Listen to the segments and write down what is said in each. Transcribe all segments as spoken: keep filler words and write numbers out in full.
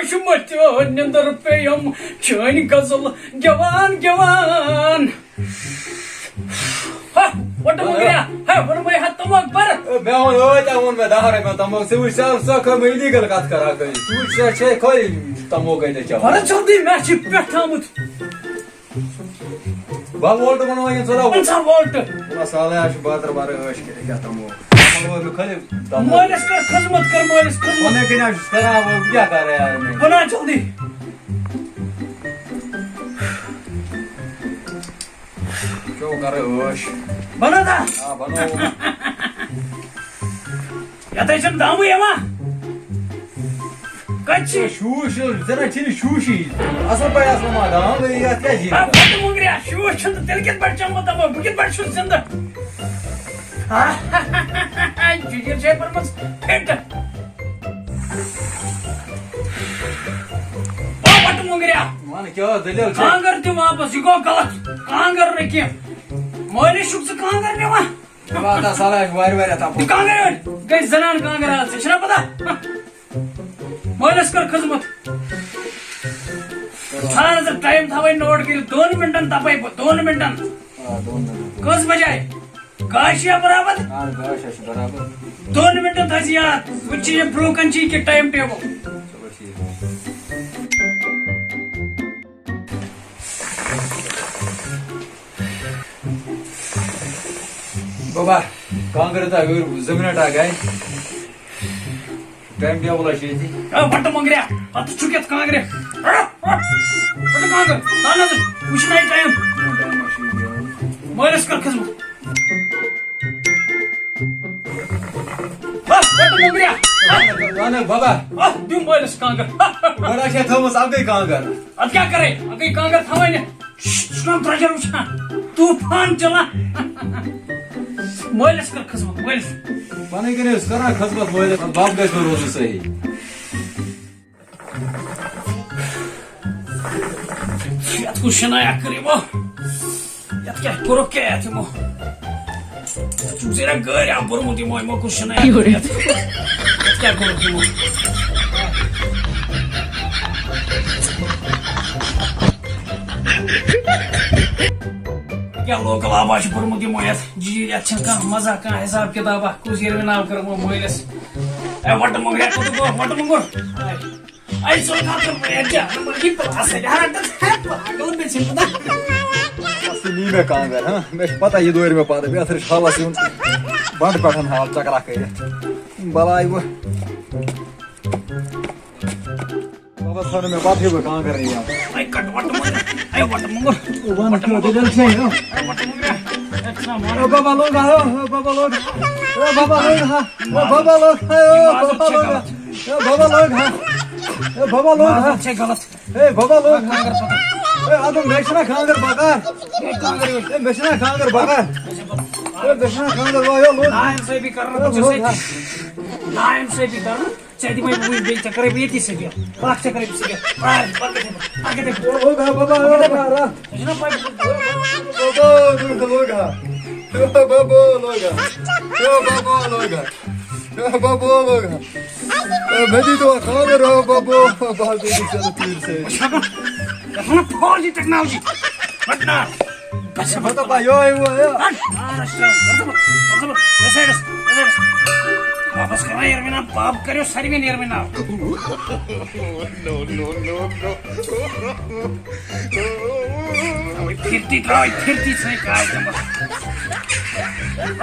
چھُ مٔتھیو نِندٕر پیٚیَم چٲنۍ غزل گٮ۪وان گٮ۪وان۔ ہا، وَٹہٕ مۄنٛگریا، ہے، ووٚنمَے ہا تَموکھ بَر۔ اے، مےٚ ووٚن ٲدۍ، ژےٚ ووٚن مےٚ دَہ رۄپیہِ تَموکھ۔ ژٕ وٕچھ سا، سۄ کھٲج مےٚ illegal کَتھ کَران کٔرِتھ۔ ژٕ وٕچھ سا، چھے کھٲج تَموکھ گٔے نہٕ چٮ۪وان۔ وَلہٕ جلدی، مےٚ چھِ پٮ۪ٹھ آمُت۔ بہٕ وولٹہٕ وَنو وۄنۍ ژٕ دَپ۔ اِنسان وولٹہٕ۔ وَلہٕ سہلٕے، اَسہِ چھُ بازرٕ وارٕ عٲش کٔرِتھ کیٛاہ تَموکھ۔ مےٚ کھٲلِو تَموکھ۔ مٲلِس کَر خدمت، کَر مٲلِس خدمت۔ وَنَے کٔنۍ حظ چھُس کَران، وۄنۍ کیٛاہ کَرٕ یارٕ مےٚ؟ بَناو جلدی۔ چو کَرٕ عٲش۔ بَناو تا۔ آ، بَناو۔ یَتھ ہے چھُنہٕ دَمٕے یِوان۔ کَتہِ چھِ؟ شوٗش چھُ، ژےٚ نہ چھِنہٕ شوٗشی۔ اَصٕل پٲٹھۍ اَصٕل ما دَم، یَتھ کیٛاہ چھِ؟ آ، وَٹہٕ مۄنٛگریا، شوٗش چھُنہٕ، تیٚلہِ کِتھ پٲٹھۍ چَمہٕ بہٕ دَمو؟ بہٕ کِتھ پٲٹھۍ چھُس زِندٕ؟ جُجِر چھے پٔرمٕژ فِٹ۔ او وَٹہٕ مۄنٛگریا۔ وَن کیٛاہ دٔلیٖل چھےٚ؟ کانٛگٕر دِ واپَس، یہِ گوٚو غلط۔ کانٛگٕر نہٕ کینٛہہ۔ مٲلِس چھُکھ ژٕ کانٛگٕر نِوان؟ واتان سالہ آسہِ وارِ وارِ اَتھ اَپُز۔ یہِ کانٛگٕر أڑۍ گٔے زَنان کانٛگٕر آز، ژےٚ چھُنہ پَتہ؟ مٲلِس کٔر خدمت۔ تھاو نظر، ٹایم تھاوَے نوٹ کٔرِتھ، دۄن مِنٹَن دَپَے بہٕ، دۄن مِنٹَن۔ آ، دۄن مِنٹَن۔ کٔژ بَجے؟ گاش چھِ یا برابر؟ آ، گاش چھِ برابر۔ دۄن مِنٹَن تھٲیزِ یاد، وٕچھ یہِ برونٛہہ کَنہِ چھِ یہِ کہِ ٹایم ٹیبٕل۔ چلو ٹھیٖک۔ بابا، کانٛگٕر تہٕ ہیوٚر زٕ مِنَٹ اَکھ گٔے۔ ٹایم ٹیبٕل ہا چھُ ییٚتی۔ اے، وَٹہٕ مۄنٛگریا، اَتھ چھُ کیٛاہ کانٛگرِ؟ وَٹہٕ کانٛگٕر، تَل نظر، وٕچھ نہ یہِ ٹایم۔ ٹایم ہا چھُ ییٚتی۔ مٲلِس کر خدمت۔ ہا، وَٹہٕ مۄنٛگریا۔ وَن حظ بابا۔ ہا، دِ مٲلِس کانٛگٕر۔ گۄڈٕ ہا چھےٚ تھٲومٕژ اَکٕے کانٛگٕر۔ اَدٕ کیٛاہ کَرے؟ اَکٕے کانٛگٕر تھاوَے نہٕ۔ شش، ژٕ چھُکھ درٛۄجر وٕچھان؟ طوٗفان چلان۔ مٲلِس کر خدمت، مٲلِس۔ پنٕنۍ کِنۍ ٲسۍ کران خدمت مٲلِس، بب گژھِ نہٕ روزُن صحیح۔ یتھ کُس شنایا کٔر یِمو؟ یتھ کیٛاہ کوٚرُکھ کیٛاہ یتھ یِمو؟ ژٕ چھُکھ زیرہ گٲرۍ آب بوٚرمُت یِمو، یِمو کُس چھُنہٕ یَتھ کٔرِتھ؟ یَتھ کیٛاہ کوٚرُکھ یِمو؟ کیٛاہ لوکل آبا چھُ بوٚرمُت یِمو یَتھ؟ جی، یَتھ چھَنہٕ کانٛہہ مزہ، کانٛہہ حساب کِتابا۔ کُس ییٚلہِ مےٚ ناو کٔرمو مٲلِس؟ اے، وَٹہٕ مۄنٛگرِ، کوٚت گوٚو وَٹہٕ مۄنٛگُر؟ اے، ژٕ وَن کَتھ کَرٕ بہٕ، اے، کیٛاہ، مطلب، یہِ پَتہٕ آسان، یہِ ہَر کَتھ، ہے، پَتہٕ، ہَر کَتھ، مےٚ چھِ پَتہ۔ اَصلی نی مےٚ کانٛگٕر، ہاں؟ مےٚ چھِ پَتہ، یہِ دورِ مےٚ پَتہٕ، مےٚ اَتھ رٔچھ حالَس یُن بَنٛڈٕ پٮ۪ٹھ حال چَکرا کٔرِتھ۔ بَلاے وۄنۍ۔ بابا، ژھانڈ مےٚ پَتہٕ، یہِ بہٕ کانٛگٕر نِیَم۔ اے، کَٹ وَٹہٕ مۄنٛگُر، اے، وَٹہٕ مۄنٛگُر۔ وَن کیٛاہ دٔلیٖل چھےٚ، ہا؟ اے، وَٹہٕ مۄنٛگُر، اے، ژٕ نا وَن۔ اے، بابا لوگ، ہا، اے، بابا لوگ۔ اے، بابا لوگ، ہا۔ اے، بابا لوگ، ہا، اے، بابا لوگ، ہا۔ اے، بابا لوگ، ہا۔ اے، بابا لوگ، ہا۔ معذرت چھے غلط۔ اے، بابا لوگ، ہا۔ کانٛگٕر پَتہٕ۔ اے، اَدٕ مےٚ چھِنہ کانٛگٕر بکار۔ اے، کانٛگٕر یوت۔ اے، مےٚ چھِنہ کانٛگٕر بکار۔ اے، مےٚ چھِنہ کانٛگٕر، وا، یو لوگ۔ نا اِنصٲفی کَرُن اے، بہٕ چھُس لوگ، ییٚتہِ۔ ہا۔ نا اِنصٲفی کَرُن۔ ژےٚ دِمَے بہٕ وٕنۍ بیٚیہِ، ژےٚ کَرَے بہٕ ییٚتی سٔبیٖل۔ اَکھ ژےٚ کَرَے بہٕ سٔبیٖل۔ پرٛار، پَکھ گژھِ، پَکھ گژھِ۔ اے، لوگ، ہا، بابا، لوگ، ہا، را۔ ژےٚ چھُنہ پَے؟ بابا لوگ، ہا۔ بابا لوگ، ہا۔ بابا لوگ، ہا۔ بابا لوگ، ہا۔ بابا لوگ، ہا۔ اے، مےٚ دی تو خانٛدر، ہا، بابا۔ بہٕ حظ دِمہٕ ژےٚ تیٖر سۭتۍ۔ وٕچھ ہا، یَتھ وَنان فور جی ٹیکنالوجی۔ وَٹنا۔ بس، بس، بس، بس، یو، یو، یو۔ ہٹ، آ، rush, rush, rush, rush, rush, rush, rush. واپس کرو یرمینہ، باب کریو ساروی یرمینہ۔ No, no, no, no. پھرتی تراوی، پھرتی سۭتۍ کاج دِمہٕ۔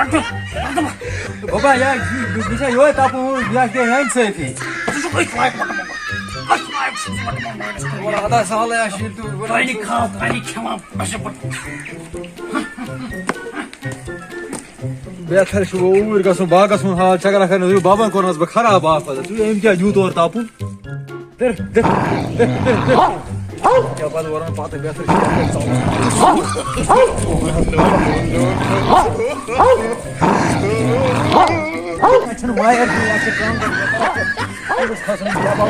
رٹھ، رٹھ۔ بابا، یا، بہٕ، بہٕ چھُس یِہوٚے تَپُن، یہِ آسہِ کیٛاہ ہٮ۪نٛد سۭتی۔ ژٕ چھُکھ أتھۍ لایق وَٹہٕ مۄنٛگُر۔ أتھۍ لایق چھُکھ ژٕ وَٹہٕ مۄنٛگُر۔ وَلہٕ، اَدا سہلٕے آسہِ ییٚلہِ تُہۍ وَنان کَنہِ چھِو۔ کھاو، کَنہِ کھٮ۪وان، بَس یہِ پَتہٕ۔ بہتر چھُ وۄنۍ اوٗرۍ گژھُن، باغَس منٛز حال چکرا کَرنہِ۔ بابَن کوٚرنَس بہٕ خراب آفت۔ ژٕ أمۍ کیٛاہ یوٗت اورٕ تَپُن؟ دِر، دِر، دِر، دِر، دِر۔ کیٛاہ پَتہٕ وَران پَتہٕ بہتر چھُ۔ اَتہِ چھَنہٕ وایَر تہِ، اَتھ چھِ کٲم کَرٕنۍ۔ أمِس کھسُن یَبَل۔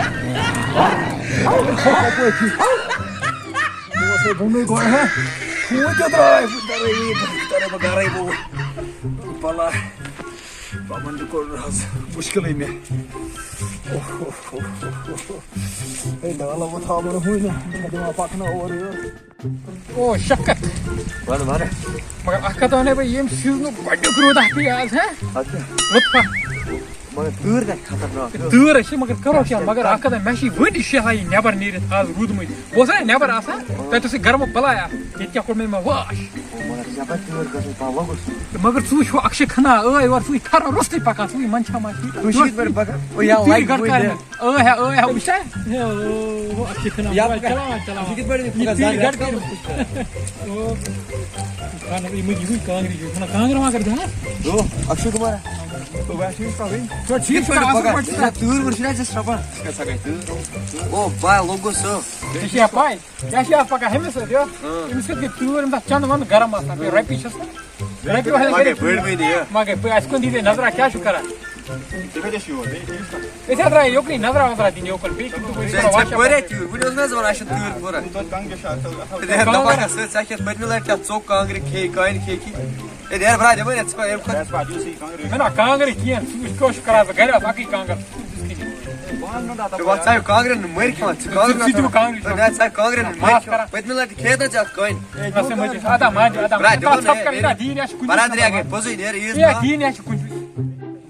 أمِس کھوٚت کَپٲرۍ تھی۔ بہٕ اوسُس بۄنٕے گۄڈٕ، ہا؟ خوٗن تہِ درٛاے، بہٕ درٛاے، بہٕ درٛاے، بہٕ گَرَے بہٕ۔ بَلا۔ یِمن تہِ کوٚر حظ مُشکِلٕے مےٚ۔ اوہ، اوہ، اوہ، اوہ، اوہ۔ ہے، دالہ وۄتھ ہاوان ہوٗنۍ، یہِ چھا دِوان پکنہٕ اورٕ یورٕ۔ او، شفقت۔ وَن، وَن۔ مگر اکھ کتھ وَنے بہٕ، ییٚمہِ سیٖزنُک گۄڈٕنیُک روٗد اکھ پیٚیہِ آز، ہہ؟ اَدٕ کیٛاہ؟ لُطفا۔ مگر تۭر گژھِ خطرناک۔ تۭر ہے چھِ، مگر کرو کیٛاہ؟ مگر اکھ کتھ، مےٚ چھِ وٕنہِ شیہلایی نٮ۪بر نیٖرِتھ آز روٗدمٕتۍ۔ بہٕ اوسا نٮ۪بر آسان، تَتہِ اوس یہِ گرمُک بلاے اکھ۔ ییٚتہِ کیٛاہ کوٚر مےٚ، مےٚ واش۔ او، مگر یپٲرۍ تۭر گژھِ پَتہٕ لوٚگُس۔ مگر ژٕ وٕچھ ہُہ اکشے کھنا، ٲے اورٕ ژٕ وٕچھ کھران روٚستُے پکان، ژٕ وٕچھ منٛد چھا ما چھِ۔ تُہۍ چھِو یِتھ پٲٹھۍ پکان۔ او، یا یہِ تیٖر لایِک گڑ بوٗلۍ کارِ دِ۔ مےٚ۔ ٲے ہا، ٲے ہا، وٕچھ سا۔ ہے، او، او، اَتھ چھِ کھنا۔ یا موبایل پکان۔ چلاوان، چلاوان۔ یہِ کِتھ پٲٹھۍ یہِ پکان تیٖر زیادٕ گڑ رفتار کٔرِتھ۔ او۔ کانٛگرِ، یِمَے، یِمَے کانٛگرِ چھِ، یِمَن کانٛگرِ وانٛگرِ دِوان۔ او، اکشے کُمار۔ تو بس یہِ پکان۔ تو ٹھیٖک چھُ، اَصٕل پٲٹھۍ چھُ۔ تۭر وٲر چھِنہ اَسہِ سرٛپان۔ کیٛاہ سا گٔے تۭر؟ او، بھاے، لوٚگُس سُہ۔ ژےٚ چھےٚ پَے؟ کیٛاہ چھِ اَتھ پَکان ہُمِس سۭتۍ، یو؟ اۭں۔ أمِس سۭتۍ گٔے تۭر، أمِس اَتھ چَندٕ وَندٕ گرم آسان، بیٚیہِ رۄپیہِ چھَس نہ۔ رۄپیہِ وَسان ما گٔے کٔرِتھ۔ بٔڑۍ بٔڑۍ یہِ؟ ما گٔے بٔڑۍ، اَسہِ کُن دیٖزِ نظرا، کیٛاہ چھُ کران؟ ژےٚ کَتہِ چھُ یور؟ بیٚیہِ کٔمِس کَتھ؟ أسۍ حظ درٛاے یوٚکنُے نظرا وظرا دِنہِ یوٚکُن، بیٚیہِ چھُ تُہۍ ژےٚ، ژےٚ واش پورے تیوٗر، وٕنہِ اوس نہ حظ وَنان اَسہِ چھُ تۭر پوران۔ توتہِ کَنٛگرِ چھِ اَتھ، اَتھ، اَتھ۔ ہے، دَپان کیٛاہ سۭتۍ، ژےٚ کھٮ۪تھ پٔتمہِ لَٹہِ تہِ اَتھ ژوٚک کانٛگرِ کھے، کانہِ کھے کہِ۔ ہے، نیر برا، دِ وۄنۍ، ژٕ کَر اَمہِ کھۄتہٕ۔ بس، بس، یُس یہِ کانٛگرِ۔ مےٚ نا کانٛگرِ کینٛہہ، ژٕ وٕچھ کیٛاہ چھُ کران، ژٕ گرِ آس اَکٕے کانٛگٕر۔ ژٕ وَتھ ژاو کانٛگرٮ۪ن نہٕ مٔرۍ کھٮ۪وان، ژٕ کانٛگرِ ژٕ تہِ نہ کانٛگرِ کھٮ۪وان۔ نہ، ژٕ کانٛگرٮ۪ن نہٕ مٔرۍ ماف کھٮ۪وان۔ کران۔ پٔتمہِ لَٹہِ کھیٚیہِ نہ ژےٚ اَتھ کانہِ۔ اَسہِ مٔرۍ۔ اَدا ماجہِ، اَدا برا، ماجہِ۔ دِمو اَدا نہٕ، ژھۄپہٕ کَر، ہے، اَدا دیٖن اَسہِ کُنہِ۔ برادری اَگَے پوٚزُے نیر عیٖد اے، گاہ۔ دیٖن اَسہِ کُنہِ۔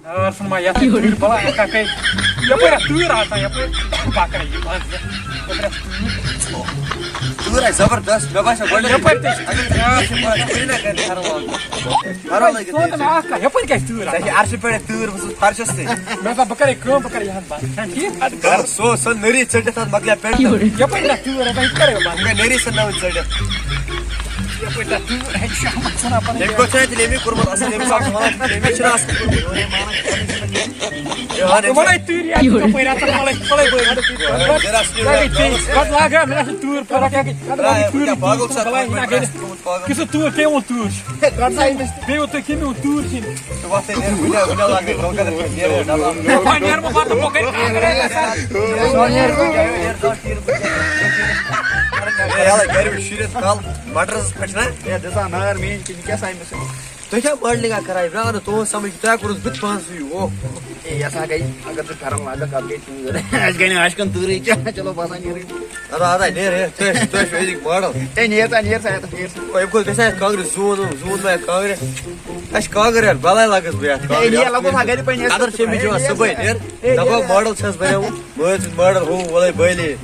آ، سُن ما یَتھ تۭر بَلا، یَتھ کَکَے۔ یَپٲرۍ اَتھ تۭر آسان، یَپٲرۍ۔ بہٕ کَرٕ یہِ بنٛد، یَپٲرۍ اَتھ تۭر۔ تۭر آسہِ زبردست، مےٚ باسیٚو گۄڈٕ۔ یَپٲرۍ تہِ چھِ۔ اگر ژٕ آس، یہِ ما چھُ کُنہِ نہ کُنہِ گَرٕ گَرٕ لاگُن۔ گَرٕ لٲگِتھ ژٕ وَن تہٕ مےٚ اَکھ کَتھ، یَپٲرۍ کیٛازِ چھِ تۭر ژےٚ آسان؟ چھِ عرشہِ پٮ۪ٹھ تۭر، بہٕ چھُس فرشَس سۭتۍ۔ مےٚ دوٚپ، بہٕ کَرٕ کٲم، بہٕ کَرٕ یہِ ہَن بنٛد۔ چھا ٹھیٖک؟ اَدٕ کَر سُہ، سُہ نٔری ژٔٹِتھ، تَتھ مۄکلے پٮ۪نٛٹ۔ یَپٲرۍ نہ تۭر آسان، یہِ کَرٕ بہٕ بنٛد۔ مےٚ نٔری سۭتۍ نَوٕنۍ ژٔٹِتھ۔ یَپٲرۍ نہ تۭر، ہے، یہِ چھُ شامَس وَنان پَنٕنۍ تٔمۍ کوٚر ژےٚ اَتہِ لیٚمہِ کوٚرمُت اَصٕل، ییٚمہِ ساتہٕ ژٕ وَنان، تٔمِس چھُنہٕ اَصٕل کوٚرمُت۔ ہے، اَہَن، ژٕ وَنَے تۭرِ اَتہِ کَپٲرۍ، اَتھ ژٕ پَلَے، پَلَے بٲرۍ۔ ہے، ژےٚ رَس یہِ پَتہٕ لاگہٕ ہا، مےٚ چھِ تۭر پھٔہلان، کیٛاہ گٔے؟ پَتہٕ لاگہٕ ہے، یہِ تۭر یہِ کیٛاہ پھٔہلان، پھٔہلان، پھٔہلان، پھٔہلان، یہِ نہ گٔے نہٕ۔ یہِ سُہ تۭر، کٔمۍ ووٚن تۭر چھِ؟ بیٚیہِ ووٚن تُہۍ کٔمۍ ووٚن تۭر چھِ؟ ژٕ وَتھ ہے، نیر، وٕنہِ، وٕنہِ لاگہٕ ہے، کَلہٕ کَتھ پٮ۪ٹھ نیر، ڈَبہٕ۔ وۄنۍ نیر بہٕ پَتہٕ، بہٕ کَرٕ کیٛاہ کَرٕ؟ ہے، یَلہٕ گَرِ وٕچھ شُرِس کَل مَٹرَس پٮ۪ٹھ چھِنہ؟ ہے، دِژا نار میٛٲنۍ کِنۍ، کیٛاہ سا أمِس؟ تُہۍ کیٛاہ ماڈلِنٛگا کَران؟ مےٚ آو نہٕ تُہُنٛد سَمٕجھ، تۄہہِ کوٚرُس بہٕ تہِ پانسٕے یہِ، اوہ۔ ہے، یَتھ ہا گٔے، اگر ژٕ پھٮ۪رَن لاگَکھ، اَتھ گٔے تۭر۔ اَسہِ گٔے نہٕ اَسہِ کَن تۭرٕے کینٛہہ۔ چلو، بہٕ آسان نیرٕے۔ اَدٕ، اَدٕ، نیر، ہے، تُہۍ، تُہۍ چھِو أزِکۍ ماڈل۔ ہے، نیر سا، نیر سا، یَتَس نیر سا۔ او، أمۍ کوٚر گژھِ اَسہِ کانٛگرِ زوٗن، زوٗن ما کانٛگرِ۔ اَسہِ چھِ کانٛگرِ یَتھ، بَلاے لَگَس بہٕ یَتھ ہے، کانٛگرِ۔ نیر لَگوس ہا گَرِ پَنٕنہِ۔ اَدٕ چھِ أمِس یِوان صُبحٲے، نیر۔ ہے، دَپان، نیر۔ ماڈل چھَس بَنیومُت۔ مٲلۍ سُنٛد ماڈل ہُہ، وَلَے بٔلی۔